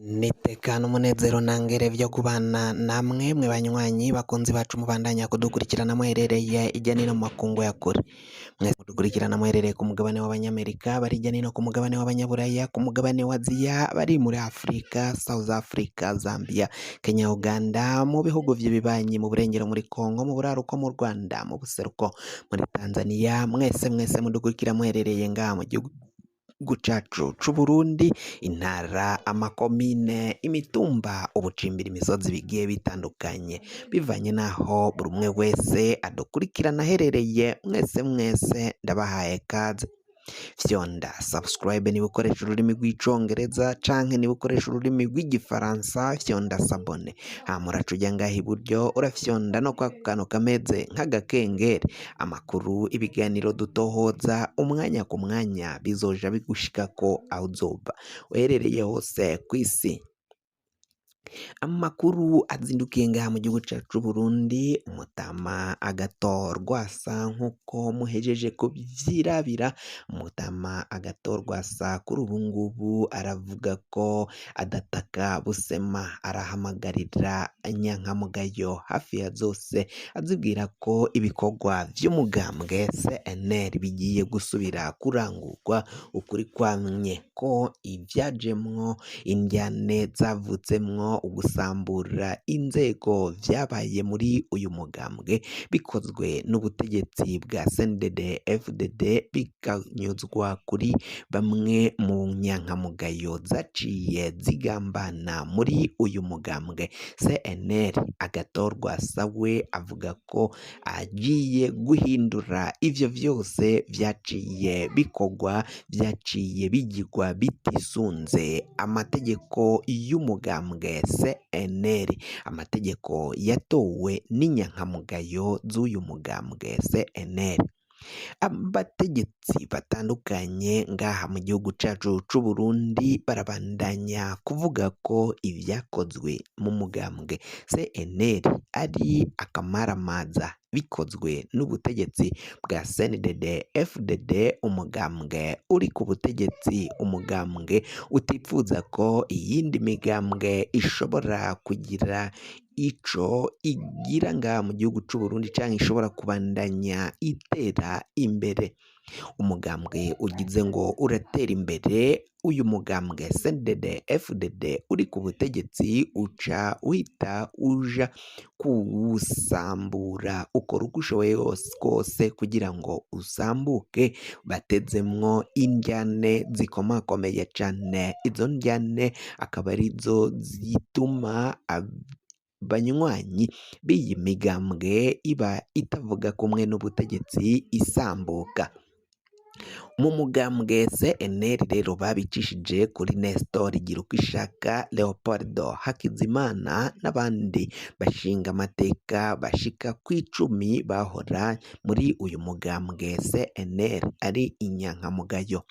Nitekana umunezero ntangere vyo kubana namwe mwe banywanyi bakunzi bacu mubandanya kudukurikirana muherereye irya nino mu makungu ya kure. Mwese mudukurikirana muherereye ku mugabane w'abanyamerika, bari irya nino ku mugabane w'abanyaburaya, ku mugabane wa Aziya, bari muri Afrika, South Africa, Zambia, Kenya, Uganda, mu bihugu vy'ibibanyi, mu burengero muri Congo, mu buraruko mu Rwanda, mu buseruko muri Tanzania, mwese mwese mudukurikira muherereye ngaha mu gihugu cacu c'Uburundi, intara, amakomine, imitumba, ubucimbira, imisozi bigiye bitandukanye, bivanye n'aho buri umwe wese adukurikirana aherereye, mwese mwese ndabahaye kaze. Fyonda subscribe niba ukoresha ururimi rw'icongereza canke niba ukoresha ururimi rw'igifaransa, fyonda s'abonner. Hama uraca uja ngaha iburyo urafyonda no kwako kantu kameze nk'agakengeri. Amakuru, ibiganiro dutohoza umwanya ku mwanya bizoja bigushikako aho uzoba uherereye hose kw'isi. Amakuru azindukiye ngaha mu gihugu cacu c'Uburundi, umutama Agathon Rwasa nk'uko muhejeje kuvyirabira, umutama Agathon Rwasa kuri ubu ngubu aravuga ko adataka busema, arahamagarira inyankamugayo hafi ya zose, azibwira ko ibikorwa vy'umugambwe CNL bigiye gusubira kurangurwa ukuri kwamye, ko ivyajemwo indyane zavutsemwo ugusambura inzego vyabaye muri uyu mugambwe bikozwe n'ubutegetsi bwa CNDD FDD, bikanyuzwa kuri bamwe mu nyankamugayo zaciye zigambana muri uyu mugambwe CNL. Agathon Rwasa we avuga ko agiye guhindura ivyo vyose vyaciye bikorwa, vyaciye bigirwa bitisunze amategeko y'umugambwe CNL, amategeko yatowe n'inyankamugayo z'uyu mugambwe CNL. Abategetsi batandukanye ngaha mu gihugu cacu c'Uburundi barabandanya kuvuga ko ivyakozwe mu mugambwe CNL ari akamaramaza, bikozwe n'ubutegetsi bwa CNDD FDD, umugambwe uri ku butegetsi, umugambwe utipfuza ko iyindi migambwe ishobora kugira ico igira ngaha mu gihugu c'Uburundi canke ishobora kubandanya itera imbere. Umugambwe ugize ngo uratera imbere, uyu mugambwe CNDD FDD uri ku butegetsi uca uhita uja kuwusambura, ukora uko ushoboye kose kugira ngo usambuke, batezemwo indyane zikomakomeye cane. Izo ndyane akaba arizo zituma abanywanyi b'iyi migambwe iba itavuga kumwe n'ubutegetsi isambuka. Mu mugambwe CNL rero babicishije kuri Nestor Girukishaka, Leopoldo Hakizimana n'abandi bashinga amateka bashika kw'icumi bahora muri uyu mugambwe CNL ari inyankamugayo.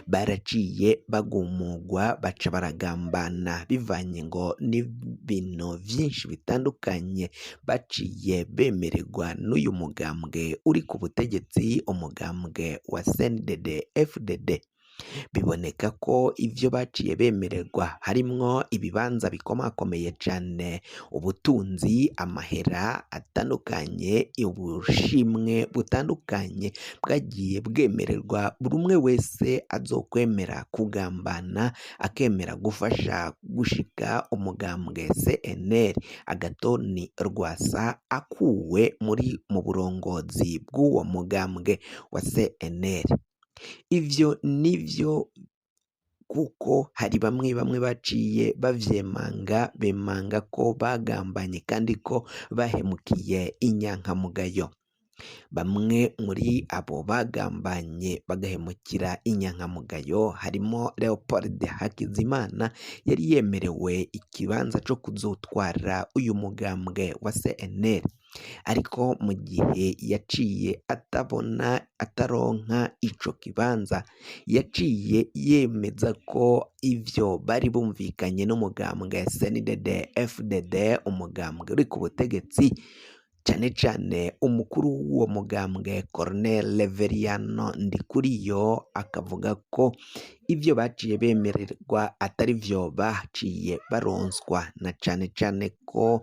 Baraciye bagumugwa, baca baragambana bivanye ngo n'ibintu vyinshi bitandukanye baciye bemererwa n'uyu mugambwe uri ku butegetsi, umugambwe wa CNDD FDD. Biboneka ko ivyo baciye bemererwa harimwo ibibanza bikomakomeye cane, ubutunzi, amahera atandukanye, ubushimwe butandukanye bwagiye bwemererwa buri umwe wese azokwemera kugambana, akemera gufasha gushika umugambwe CNL Agathon Rwasa akuwe muri mu burongozi bw'uwo mugambwe wa CNL. Ivyo nivyo kuko hari bamwe bamwe baciye bavyemanga, bemanga ko bagambanye kandi ko bahemukiye inyankamugayo. Bamwe muri abo bagambanye bagahemukira inyankamugayo harimo Leopold Hakizimana yari yemerewe ikibanza co kuzotwara uyu mugambwe wa CNL, ariko mu gihe yaciye atabona ataronka ico kibanza, yaciye yemeza ko ivyo bari bumvikanye n'umugambwe CNDD FDD, umugambwe uri ku butegetsi, Cane cane umukuru w'uwo mugambwe Colonel Reveriyano Ndikuriyo akavuga ko ivyo baciye bemererwa atari vyo baciye baronswa, na cane cane ko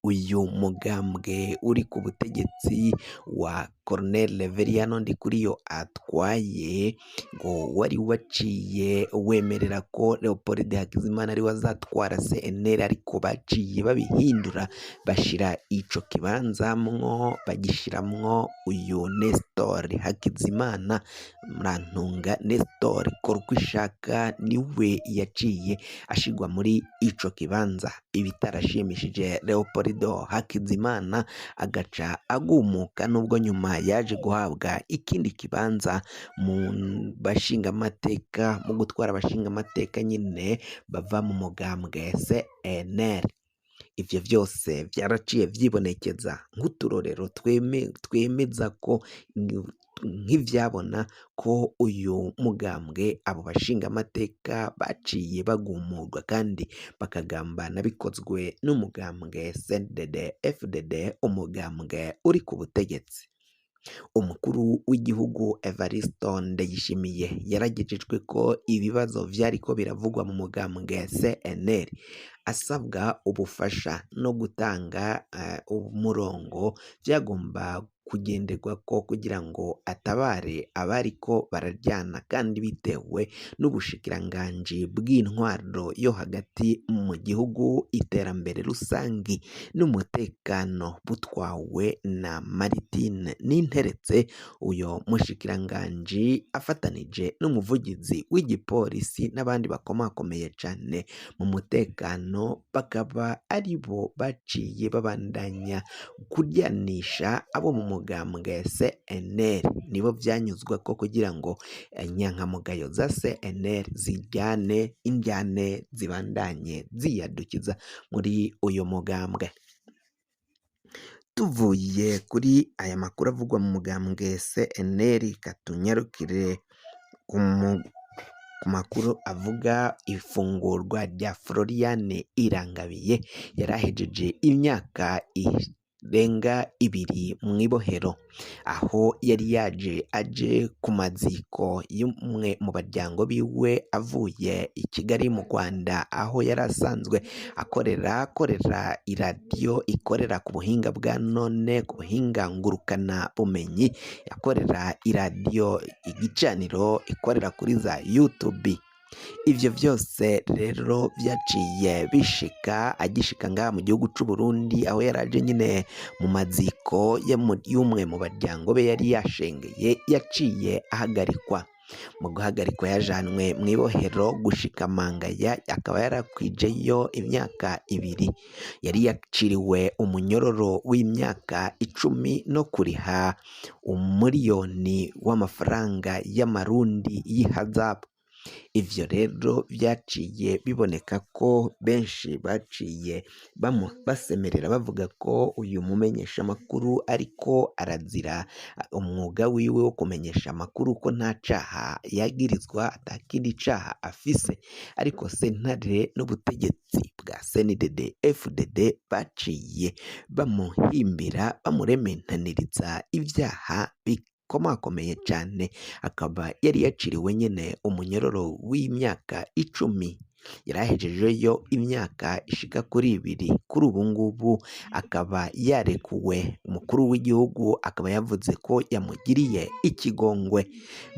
uyu mugambwe uri ku butegetsi wa Colonel Reveriyano Ndikuriyo atwaye ngo wari waciye wemerera ko Leopold Hakizimana ariwe azatwara CNL, ariko baciye babihindura bashira ico kibanza mwo bagishiramwo uyu Nestor Hakizimana. Murantunga Nestor Korukwishaka niwe yaciye ashigwa muri ico kibanza, ibitarashimishije Leopold Hakizimana agaca agumuka, nubwo nyuma yaje guhabwa ikindi kibanza mu bashingamateka, mu gutwara abashingamateka nyine bava mu mugambwe CNL. Ivyo vyose vyaraciye vyibonekeza nk'uturorero twemeza ko nk'ivyabona ko uyu mugambwe abo bashingamateka baciye bagumurwa kandi bakagambana bikozwe n'umugambwe CNDD FDD, umugambwe uri ku butegetsi. Umukuru w'igihugu Evaristo Ndayishimiye yaragejejwe ko ibibazo vyariko biravugwa mu mugambwe CNL, asabwa ubufasha no gutanga umurongo vyagomba kugenderwako kugira ngo atabare abariko bararyana, kandi bitewe n'ubushikiranganji bw'intwaro yo hagati mu gihugu, iterambere rusangi n'umutekano butwawe na Martine Ninteretse. Uyo mushikiranganji afatanije n'umuvugizi w'igipolisi n'abandi bakomakomeye cane mu mutekano, bakaba aribo baciye babandanya kuryanisha abo mu mugambwe CNL. Nibo vyanyuzwako kugira ngo inyankamugayo za CNL zijyane indyane zibandanye ziyadukiza muri uyu mugambwe. Tuvuye kuri aya makuru avugwa mu mugambwe CNL, katunyarukire ku makuru avuga ifungurwa rya Floriane Irangabiye yarahejeje imyaka irenga ibiri mw'ibohero, aho yari yaje aje ku maziko y'umwe mu baryango biwe avuye i Kigali mu Rwanda, aho yari asanzwe akorera iradiyo ikorera ku buhinga bwa none, ku buhinga ngurukana bumenyi, akorera iradiyo igicaniro ikorera kuri za YouTube. Ivyo vyose rero vyaciye bishika agishika ngaha mu gihugu c'u Burundi, aho yaraje nyine mu maziko y'umwe mu baryango be yari yashengeye, yaciye ahagarikwa. Mu guhagarikwa yajanwe mw'ibohero gushika Mangaya, akaba yarakwijeyo imyaka ibiri. Yari yaciriwe umunyororo w'imyaka 10 no kuriha 1 miliyoni w'amafaranga y'amarundi y'ihazabu. Ivyo rero vyaciye biboneka ko benshi baciye basemerera bavuga ko uyu mumenyeshamakuru ariko arazira umwuga wiwe wo kumenyesha amakuru, ko nta caha yagirizwa, atakindi caha afise. Ariko sentare n'ubutegetsi bwa CNDD FDD baciye bamuhimbira, bamurementaniriza ivyaha bikomakomeye cane, akaba yari yaciriwe nyene umunyororo w'imyaka 10, yarahejejeyo imyaka ishika kuri 2. Kuri ubu ngubu akaba yarekuwe. Umukuru w'igihugu akaba yavuze ko yamugiriye ikigongwe.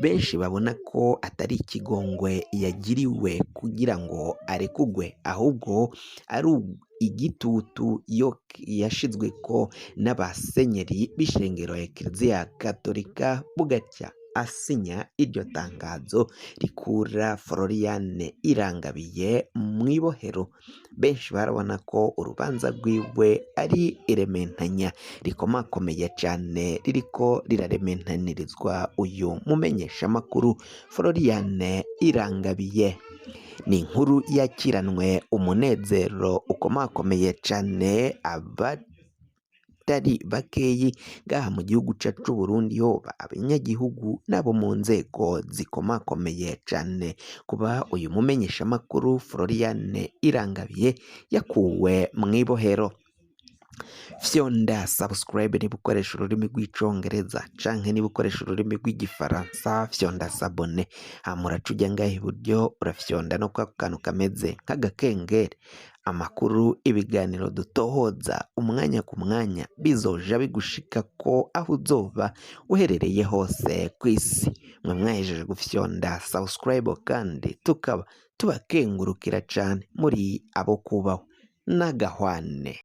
Benshi babona ko atari ikigongwe yagiriwe kugira ngo arekugwe, ahubwo ari igitutu yashizweko n'abasenyeri b'ishengero ya Kiliziya Katolika, bugacya asinya iryo tangazo rikura Floriane Irangabiye mw'ibohero. Benshi barabona ko urubanza rwiwe ari irementanya rikomakomeye cane ririko rirarementanirizwa uyu mumenyeshamakuru Floriane Irangabiye. Ni inkuru yakiranwe umunezero ukomakomeye cane abatari bakeyi ngaha mu gihugu cacu c'Uburundi, hoba abanyagihugu n'abo mu nzego zikomakomeye cane, kuba uyu mumenyeshamakuru Floriane Irangabiye yakuwe mw'ibohero. Fyonda subscribe niba ukoresha ururimi rw'icongereza, canke niba ukoresha ururimi rw'igifaransa fyonda s'abonner. Hama uraca uja ngaha iburyo, urafyonda no kwako kantu kameze nk'agakengeri. Amakuru, ibiganiro dutohoza umwanya ku mwanya bizoja bigushikako aho uzoba uherereye hose kw'isi. Mwe mwahejeje gufyonda subscribe kandi tukaba tubakengurukira cane, muri abo kubahwa n'agahwane.